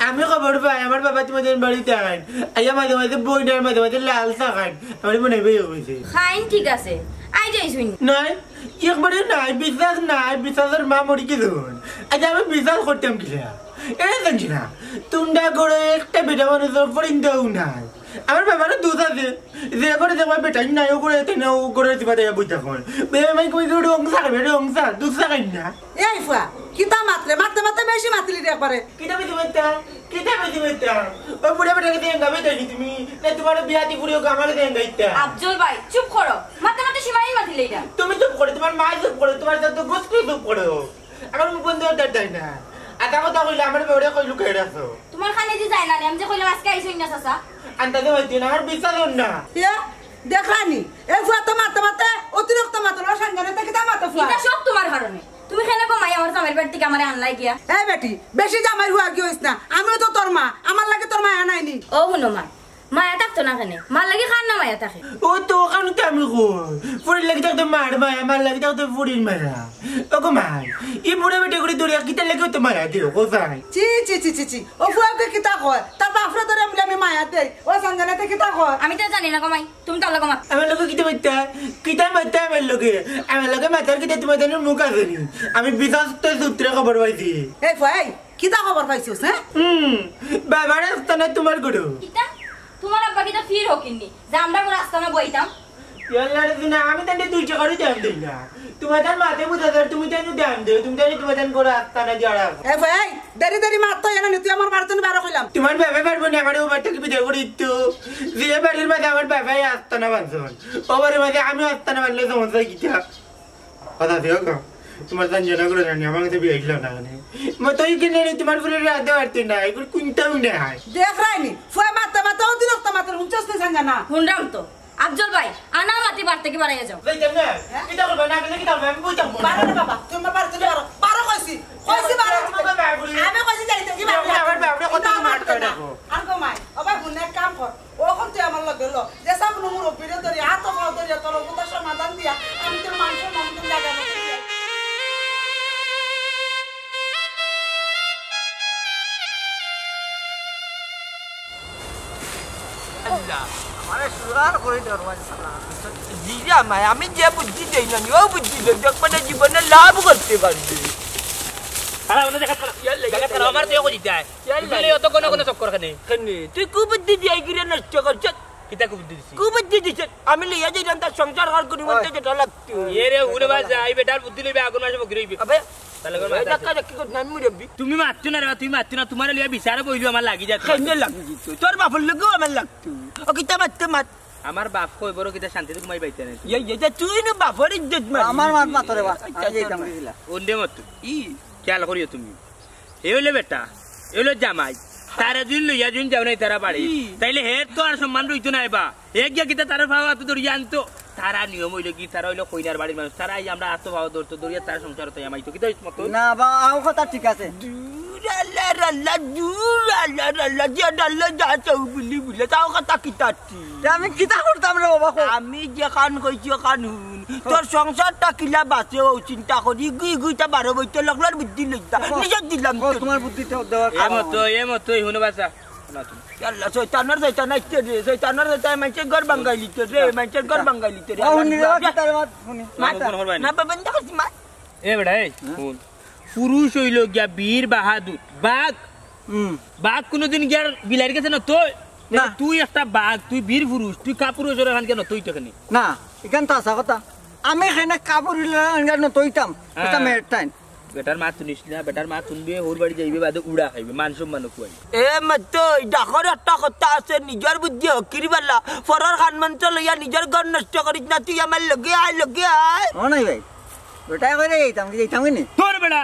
আমি খবর পাই, আমার বাবা তোমাদের বাড়িত আইন। আইয়া মাঝে মাঝে বইন আর মাঝে মাঝে লাল চা খাইন। আমার মনে হয় অইছে। খাইন ঠিক আছে, আইজ আইছইন না। নাই, একবারে নাই, বিশ্বাস নাই, বিশ্বাসের মা মরি গেছইন। আচ্ছা, আমি বিশ্বাস করতাম কিলা? এরে জানছি না, তোমরা ঘরো একটা বেটা মানুষর পরিন্দাও নাই। আমার বাবারও দুধ আছে, যে ঘরো দেখবা বেটাইন নাই, ও ঘরো এতে না, ও ঘরো দিবা দেয়া বইতা কর। বেটা মাই কই ঘরো রং চা খাবে, রং চা, দুধ চা খাইন না। এই ফুয়া, কিতা মাতলে? মাততে মাততে বেশি মাতলি রে একবারে। কিতা বেশি মাততাম? কিতা বেশি মাততাম? ওই বুড়া বেটারে দেন গাবে দেখি তুমি, না তোমার বিয়াতি বুড়ি ওকে আমার দেন গাইতা। আফজল ভাই, চুপ করো, মাততে মাততে সীমাহীন মাতিলে এটা। তুমি চুপ করো, তোমার মা চুপ করো, তোমার যত গোষ্ঠী চুপ করো। আমার মুখ বন্ধ করতে দেয় না। আধা কথা কইলে আমার বেউরে কই লুকাই রাখো। তোমার কানে দি যায় না রে, আমি যে কইলাম আজকে আইছইন না চাচা। আন্দাজে হইতে না, আমার বিশ্বাস হন না। ইয়া, দেখলানি? এই ফুয়া তো মাতে মাতে অতিরিক্ত মাতলো, সানজানাতে কিতা মাতে ফুয়া? এটা সব তোমার কারণে। তুমি কেনে কমাই আমার জামাইর বাড়ি থাকি আমারে আনলাই গিয়া? এই বেটি, বেশি জামাইর ফুয়া কি হইস না? আমিও তো তোর মা, আমার লাগি তোর মায়া নাইনি? ও হুনো মা, মায়া থাকতো না কেনে? মার লাগি কার না মায়া থাকে? ও তো ওখানে তো আমি কই। ফুড়ির লাগি থাকতো মার মায়া, মার লাগি থাকতো ফুড়ির মায়া। ও গো মা, ই বুড়া বেটা করে দৌড়িয়া কিতার লাগি তো মায়া দিও, কোথায়? চি, চি, চি, চি, চি। ও ফুয়াকে কিতা কয়? তার বাপরে ধরে বলে আমি মায়া দেই। ও সানজানাতে কিতা কয়? আমি তো জানি না গো মাই, তুমি তার লগে মাত। আমার লগে কিতা মাততা? কিতা মাততা আমার লগে? আমার লগে মাতার কিতা তোমার জানোর মুখ আছে নি? আমি বিশ্বস্ত সূত্রে খবর পাইছি। এই ফুয়া, এই, কিতা খবর পাইছস, হ্যাঁ? হুম, বাবার আস্তানা তোমার ঘরো। কিতা? তোমার আব্বা কিতা ফির হকিননি? যে আমরা ঘরো আস্তানা বইতাম? ইয়াল্লা রে দুনা, আমি তাহলে দুই টাকারও দাম দেই না। তোমার তার মাতে বুঝা যায়, তুমি তাই দাম দেও, তুমি তাই তোমার তাই করে আস্তানা দিয়ে আর আসো। এ ভাই, দেরি দেরি মাত তো এনে তুই আমার বাড়িতে নি বারো কইলাম। তোমার বাবা পারবো না, আমার ও বাড়ি থেকে বিদায় করে দিত। যে বাড়ির মাঝে আমার বাবাই আস্তানা বাঁধছেন, ও বাড়ির মাঝে আমি আস্তানা বাঁধলে সমস্যা কিতা? কথা দিও গো, তোমার জান জানা করে জানি, আমার কাছে বিয়ে দিল না কেন? মতই কিনে রে, তোমার ফুলের রাতে বাড়তে না, এগুলো কুনটাও নেই। দেখ রাইনি, ফুয়ে মারতে মারতে অতিরিক্ত মাতের হুনছস নি জান জানা? হুনরাম তো। আফজল ভাই, আনা মাতি বাড়তে কি বাড়াইয়া যাও। যাইতাম না। হ্যাঁ? কিতা করবা না, কিতা করবা, আমি বইতাম না। বারো রে বাবা, তুমি বারো, তুমি বারো। বারো কইছি, কইছি বারো। তোমার বাবা ঘুরি। আমি কইছি যাইতে কি বারো? আমার বাবা ঘুরি, কত তোমার মার করে না। রাখো। আর গো মাই, ও ভাই, হুন, এক কাম কর। ওখন তুই আমার লগে ল। যে সব মুরব্বিরে ধরি, হাত পাও ধরি, তোর অবস্থা সমাধান দিয়া, আমি তোর মানুষের মানুষের জায়গা মতো দিয়া। আল্লাহ, আমারে সুরার করে দেওয়ার মানে সালা। জি রে আমায়, আমি যে বুদ্ধি দেই না, ও বুদ্ধি দেই, একবারে জীবনে লাভ করতে পারবি। খারাপ হলে দেখা খারাপ। ইয়াল্লা, দেখা ইয়াল্লা, খারাপ, আমার ইয়াল্লা। তো এগো দিতে হয়। ইয়াল্লা। তুই অত কোনো কোনো চক্কর খানে। খানে, তুই কুবুদ্ধি দিয়ে গিরে নষ্ট করছত। কিতা কুবুদ্ধি দিছি? কুবুদ্ধি দিছত। আমি লইয়া যাই তার সংসার ঘর করি বলতে ওই। যেটা লাগতো। এ রে, উড়ে বাজা, এই বেটার বুদ্ধি লইবে, আগুন মাসে বকরি হইবে। আবে, তাহলে কোন এই মাথা ধাক্কা ধাক্কি করতে আমি মুরব্বি। তুমি মারছো না রে বা, তুমি মারছো না, তোমার লিয়া বিচারে বইলো আমার লাগি যাচ্ছে। খাইলে লাগি দিত। তোর বাপর লগেও আমার লাগতো। ও কিতা মারতে মার। আমার বাপ কই বড় কিতা শান্তিতে ঘুমাই পাইতে নাই। এই, এই যে তুই না বাপর ইজ্জত মার। আমার মাত মাতো রে বা। আচ্ছা, আমি যাইতাম আচ্ছা। গেছিলাম। ওন্দে মত। ই। খেয়াল করিও তুমি। এ হইলে বেটা, এ হইলে জামাই। তারা দিন লইয়া দিন যাও নাই তারা বাড়ি। ই। তাইলে হের তো আর সম্মান রইতো নাই বা। এ গিয়া কিতা তারা পাওয়া তো ধরিয়া আনতো। তারা নিয়ম হইলো কি, তারা হইলো কইনার বাড়ির মানুষ। তারা এই আমরা আতো পাওয়া ধরতো, ধরিয়া তারা সংসার হতো আমাইতো। কিতা হইতো মতো? না বা, আও কথা ঠিক আছে। দূর আল্লাহ রাল্লা, দূর আল্লাহ রাল্লা, যে ডাল্লা যা চাও বুলি বুলে, তাও কথা কিতা ঠিক? তে আমি কিতা করতাম রে বাবা, কও? আমি যেখান কইছি ওখান হুন। তোর সংসারটা কিলা বাঁচে ও চিন্তা করি, গুই গুইটা বারো বইতে লগলার বুদ্ধি লইতা। কও, নিজে দিলাম কও, তো। তোমার বুদ্ধি তো দেওয়ার এ কথা মতো, আমার। এ মতো, এই হুনো বাসা। ইয়াল্লা, শয়তানর শয়তান আইছে রে, শয়তানর শয়তান মাইনষের ঘর ভাঙ্গাই লিতে রে, মাইনশর ঘর ভাঙ্গাই লিতে রে। ও, হুনি রে, বাবা, কি তার মাত হুনি? মাতা। ফোন করবায় না। না, বাবা, বন্ধ করছি, মা। এ বেটা, এই, হুম। হুন। পুরুষ হইল গিয়া বীর বাহাদুর, বাঘ। হুম। বাঘ কোনোদিন গিয়া বিলাইর গেছে না তো? না। তুই একটা বাঘ, তুই বীর পুরুষ, তুই কাপুরুষর এখান গিয়া নতই তো কেনে? না, এখান তো আসা কথা। আমি এখানে কাপুরুষর এখান গিয়া নতইতাম। হ্যাঁ। এটা মেয়ের টাইম। বেটার মাত হুনিস না, বেটার মাত হুনবে, ওর বাড়ি যাইবে, বাদে উড়া খাইবে, মান সম্মান খুয়াই। এ মতই, ডাকর একটা কথা আছে, নিজর বুদ্ধি হকির বালা, পরর কান মন্ত্র লইয়া নিজর ঘর নষ্ট করিস না, তুই আমার লগে আয়, লগে আয়। ও নাই ভাই, বেটায় কইলে যাইতাম, কি যাইতাম কি নি? তোর বেটা,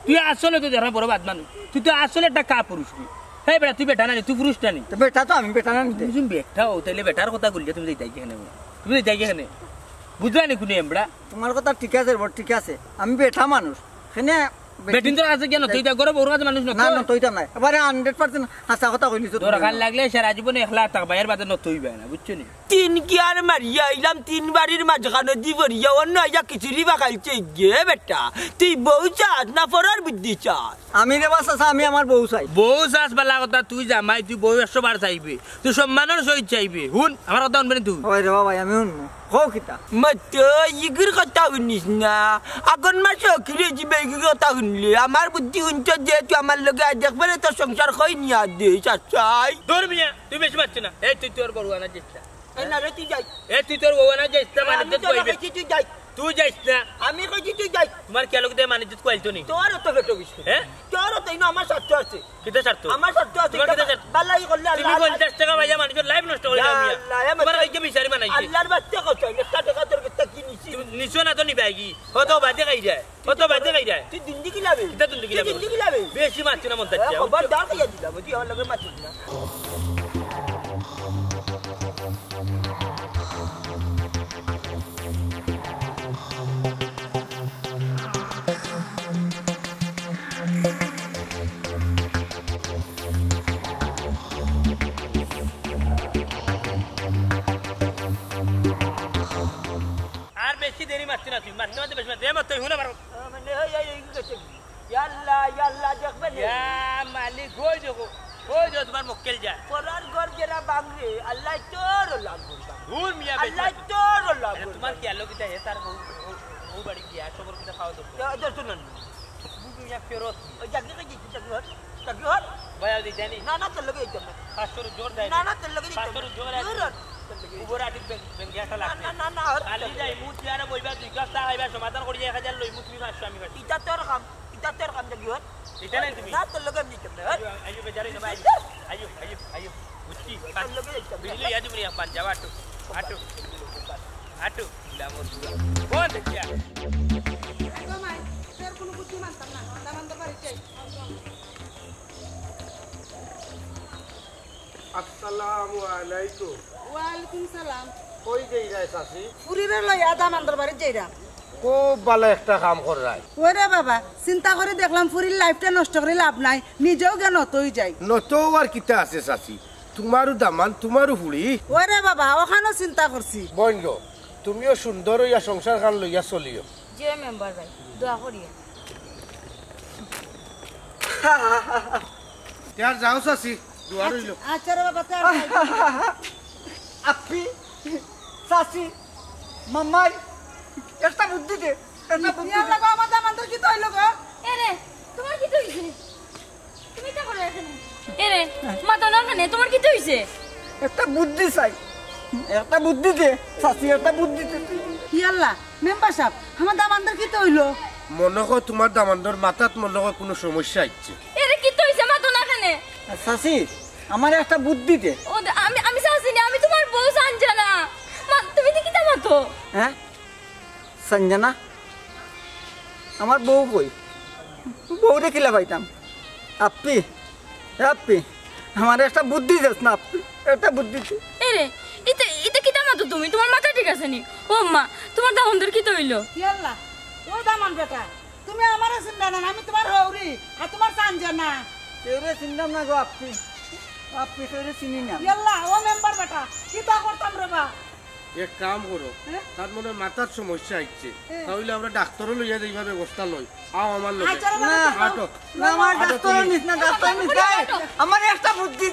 তুই আসলে তো দেখরা বড় বাদ মানুষ, তুই তো আসলে একটা কাপুরুষ রে। হে বেটা, তুই বেটা না নি, তুই পুরুষ না নি? তো বেটা তো আমি, বেটা না নি তে? তুমি যদি বেটা হও, তাইলে বেটার কথা কইলে তুমি যাইতায় কেনে? তুমি যাইতায় কেনে? বুঝলা নি কুনে এমবড়া? তোমার কথা ঠিক আছে, বড় ঠিক আছে, আমি বেটা মানুষ। কেনে বেটিন্তর কাছে গিয়া নতইতা, ঘরো বউর কাছে মানুষ নত না, অয়। নতইতাম নায়। এবারে hundred percent হাছা কথা কইলিছো তুমি। দরকার লাগলে সারা জীবন একলা থাকবায়, এর বাদে নতইবায় না, বুঝছো নি? তিন গিয়ার মারিয়া আইলাম, তিন বাড়ির মাঝখানো দি পড়িয়া, অনো আইয়া খিচুড়ি বাখাইলছে গিয়া বেটা। তুই বউ চাস না পরার বুদ্ধি চাস? আমি রে বা চাচা, আমি আমার বউ চাই। বউ চাস বালা কথা, তুই জামাই, তুই বউ একশো বার চাইবে, তুই সম্মানর সহিত চাইবে। হুন, আমার কথা হুনবে না তুই? অয় রে বা ভাই, আমি হুনমু। কও কিতা? মা তো ইগুর কথা হুনিস না। আগর মাসে অখিরে জিবে ইগুর কথা হুনলে। আমার বুদ্ধি হুনছস যে তুই আমার লগে আয় দেখবে রে, তোর সংসার কই নিয়া দে, চাচাই। দূর মিয়া, তুই বেশি মাতছ না। এই তুই তোর বউ আনা যাইস না। এই না রে, তুই যাইস। এই তুই তোর বউ আনা যাইস না, মানে আমি তো তোর বউ কইছি তুই যাইস। তুই যাইস না। আমি কইছি তুই যাইস। তোমার কিয়া লগে মানিজ্জত কইলতো নি? তোর অত বেটো বিষয়। হ্যাঁ? তোর অত ইনো আমার স্বার্থ আছে। কিতা স্বার্থ? আমার স্বার্থ আছে। তোমার কিতা স্বার্থ? বালাই করলে তুমি আল্লাহ, পঞ্চাশ টাকা পাইয়া মানুষর life নষ্ট করি দাও মিয়া। আল্লাহ, তোমার কাছে বিচারি বানাইছে। আল্লাহর বাচ্চা কত? একটা টাকা তোর কাছে কি নিছি? তুমি নিছো না তো নিবায় কি? কত বাদে খাই যায়? কত বাদে খাই যায়? তুই দিন দি কিলাবে? কিতা দিন দি কিলাবে? দিন দি কিলাবে? বেশি মাতছ না মন চাচ্ছে। খবরদার খাইয়া দিলাম, তুই আমার লগে মাতিস না। আর বেশি দেরি মাতছ না তুই, মাততে মাততে বেশি মাতছ। এ মাত তুই হুনা পারো। আ, মানে, এই, এই, এই, এই, এই, ইয়াল্লা, ইয়াল্লা, দেখবে নে। ইয়া মালিক, ওই দেখো, ওই দেখো তোমার মক্কেল যা। পরার ঘর যেরা বাংরে, আল্লাহ তোর লাভ করবা। দূর মিয়া, বেশি আল্লাহ মাতছ। তোর লাভ আরে, করবা। তোমার কি আলো কিতা হে, তার বউ, বউ, বউ বাড়ি গিয়া, সবর কিতা খাওয়া দরকার। দে, দে, শুনুন। বুঝু ইয়া ফেরত। ওই চাকরি কই গেছি, চাকরি হর, চাকরি হর। ভাই, আর দিতে নি? না, না, তোর লগে এইতাম না। পাঁচশো জোর দেয় না, নি? না, তোর লগে এইতাম পাঁচশো না। জোর দেয়। জোর হর, তোর লগে। উবর আটিত ব্যাং-, ব্যাংকে একটা লাগবে। না, না, না, না, হর খালি তোর লগে। যাই, মুখ চেয়ারে বইবা, দুই কাপ চা খাইবা, সমাধান করি এক হাজার লই, মুখ তুমি পাঁচশো আমি পাঁচশো। ইটা তোর কাম, ইটা তোর কাম, চাকরি হর। ইটা নাই তুমি? না, তোর লগে আমি এইতাম না, হর। আইও, আইও, বেজারে না, আইও, আইও, আইও, আইও। বুঝছি? তোর লগে এইতাম না। বিজলি, ইয়া দিবনি এক পান, যাও, আটো, আটো, আটো, গুলামর গুলা। কোন দেখিয়া? একদম আই, তোর কোনো বুদ্ধি মানতাম না, দামান তো বাড়ি যাই। আসসালামু আলাইকুম। ওয়ালাইকুম সালাম। কই যাইরায় চাচি? ফুরিরে লইয়া দামান্দর বাড়িত যাইরাম। খুব ভালা একটা কাম কররায়। ওরে বাবা, চিন্তা করি দেখলাম ফুরির life টা নষ্ট করি লাভ নাই, নিজেও গিয়া নত অই যাই। নত অওয়ার কিতা আছে চাচি? তুমারও দামান, তুমারও ফুরি। ওরে বাবা, অখানও চিন্তা করছি। বইন গো, তুমিও সুন্দর অইয়া সংসার খান লইয়া চলিও। জি মেম্বার ভাই, দোয়া করিয়া। তে আর যাও চাচি, দোয়া রইল। আচ্ছা রে বাবা, তে আর যাই। আপি, চাচি, মামাই, একটা বুদ্ধি দে, একটা বুদ্ধি দে। ইয়াল্লা গো, আমার দামান্দর কিতা অইলো গো? এরে, তোমার কিতা অইছে? তুমি ইতা করো এখানে। এরে, মাতো না কেনে, তোমার কিতা অইছে? একটা বুদ্ধি চাই, একটা বুদ্ধি দে, চাচি, একটা বুদ্ধি দে। ইয়াল্লা, মেম্বার সাব, আমার দামান্দর কিতা অইলো? মনো কয় তুমার দামান্দর মাথাত মনো কয় কুনু সমস্যা আইছে। এরে, কিতা অইছে, মাতো না কেনে? চাচি, আমারে একটা বুদ্ধি দে। ও, আমি, আমি চাচি নি, আমি তুমার বউ সঞ্জনা। মা, তুমি ইতা কিতা মাতো? হ্যাঁ? সঞ্জনা, আমার বউ কই? বউরে কিলা পাইতাম? আপি, এ আপি, আমারে একটা বুদ্ধি দেস না আপি, একটা বুদ্ধি দে। এরে, ইতা, ইতা কিতা মাতো তুমি? তুমার মাথা ঠিক আছে নি? ও মা, তুমার দামান্দর কিতা অইলো? ইয়াল্লা, ও দামান বেটা, তুমি আমারে চিনরায় না, আমি তুমার হউরি, আর তুমার সঞ্জনা। কেউরে চিনরাম না গো আপি, আপি কেউরে চিনি না। ইয়াল্লা, ও মেম্বার বেটা, কিতা করতাম রে বা? এক কাম করো, হ্যাঁ? তার মনে অয় মাথাত সমস্যা আইছে, হ্যাঁ। তাইলে আমরা ডাক্তারো লইয়া যাইবার ব্যবস্থা লই। আও আমার লগে। আচ্ছা, রে বাবা, না, চলো। আটো। না, আমার আটো ডাক্তারো তুমি। নিস না, ডাক্তারো নিস না। আটো। আমার একটা বুদ্ধি